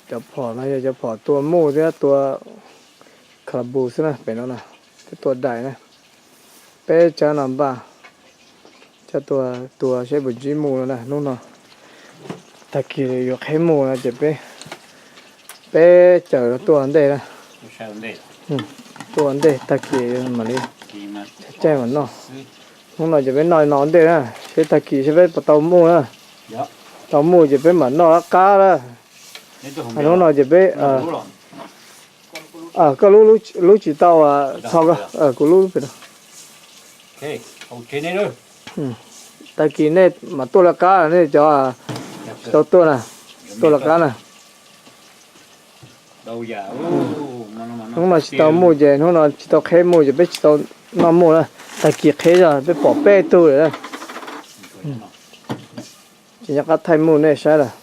Cov phom no yog cov phom tua muj thiab tua kha bus xwb na, pem no na, thiab tua dais na. Peb cov no npaj cov tua, tua seb puas ntsib muj no na. Hnub no tag kis yuav qheb muj no ces peb, peb caws tuaj ntej na. Tuaj ntej tag kis mam li caij mam noj. Hnub no ces peb noj no ntej na, seb tag kis seb peb puas tau muj na. Tau muj ces peb mam noj qab qab na. Hnub no ces peb, koj lub, lub tsis tau, txog koj, kuv lub pem no. Tag kis nej mam tuaj lawv qab, nej cov tsis tau tuaj na, tuaj lawv qab na. Hnub no tsis tau muj ces hnub no tsis tau qheb muj ces peb tsis tau noj muj na. Tag kis qheb zog peb pom peb tug lawm na. Ces nyob qab thaij muj nej saib lawm.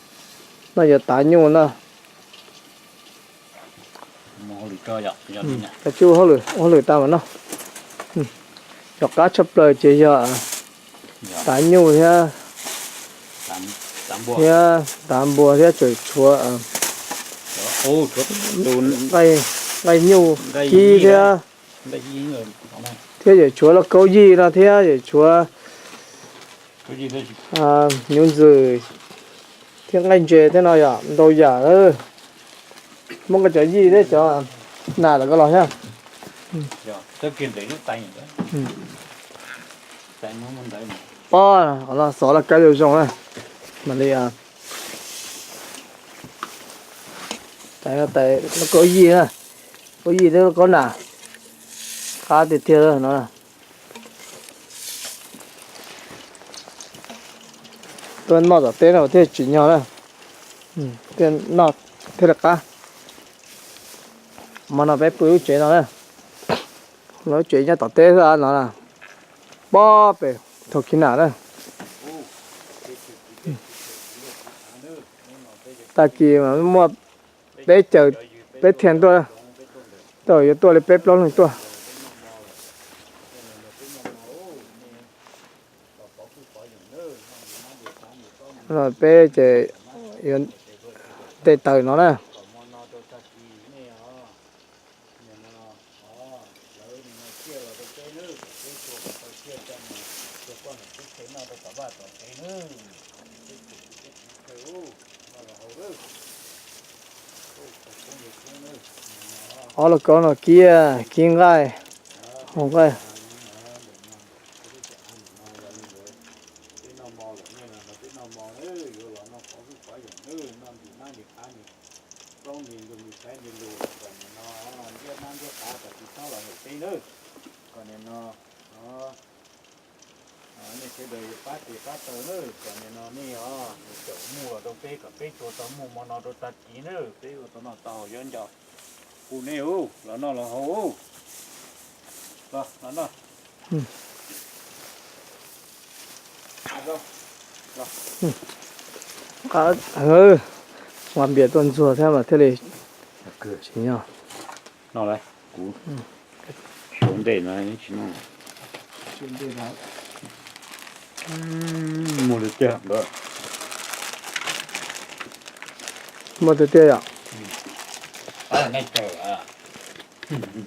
No yuav tav nyuj na. Tsuj hauj lwm, hauj lwm tau mas no. Cov qab tshaj plaws ces yog tav nyuj thiab, thiab tav npua thiab tseem tshuav nqaij nyuj kib thiab, thiab yawm tshuav lauj kaub yij no thiab yawm tshuav nyuv ntxwm thiab nqaij ntses thiab no yom, ntau yam. Muab koj cov yij thiab cov nas lawm koj los thiab. Pob, qhov no xov los kab zoo zoo na. Mam li tais, tais lauj kaub yij na, kaub yij thiab lauj kaub nas, qab tiag tiag no. Tuaj noj tom teb no thiaj tsim nyog na, thiaj noj thiaj li qab. Hmo no peb pw lub tsev no na, lub tsev nyob tom teb xwb no na, pob pem thaum khib nam na. Tag kis mas muaj peb caws, peb thiaj tuaj, yuav tuaj li peb plaub leeg tuaj. Peb ces yuav nte taws no na. Ob lauj kaub no kib, kib nqaij, hau nqaij. Nej sawv daws yuav pab tes pab taw na, kom nim no nej os, caum muj los rau peb kom peb tua tau muj hmo no rau tag kis na, peb ua tau noj tau haus nyob nco. Kuv nej ub, los noj los haus. Los, los noj. Ua npias tuaj ntxuag thiab mas thiaj li tsis nyob. Noj lawm, kuv suav ntej no tsis noj. Muaj tiag tiag ntawd. Muaj tiag tiag yom.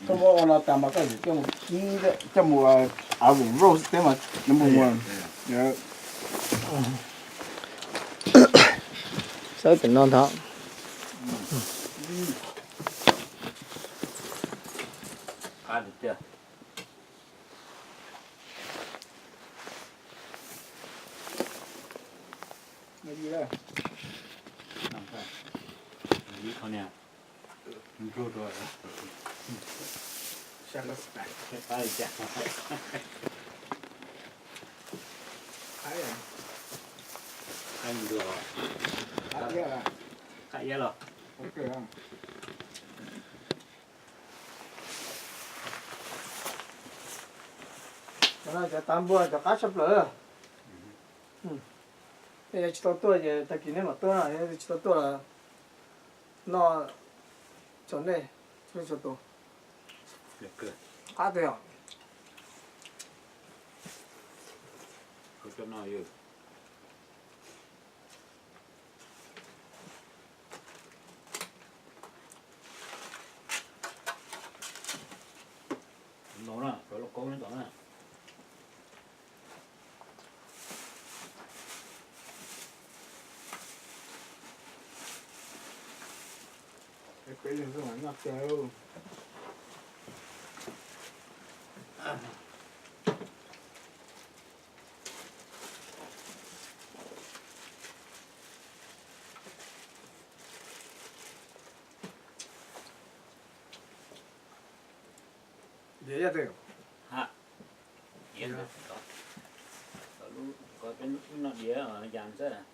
Koj muab ua no tas mas koj yuav coj mus, coj mus av roast teb mas nws mus ua. Saib tim no ntag. Qab tiag tiag. Qab iab los. Cov no cov tav npua cov qab tshaj plaws. Nej yuav tsis tau tuaj ces tag kis nej mam tuaj na, yog tsis tau tuaj los noj tso nej txhua tus. Qab tiag. Peb leeg xwb mas noj tiag. Ntiav yaj twg? Ha, ntiav ntawd, lub ko peb noj diav yas ntxawb.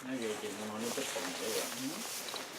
Nyob ze ces mus no nej twb pom ntawd.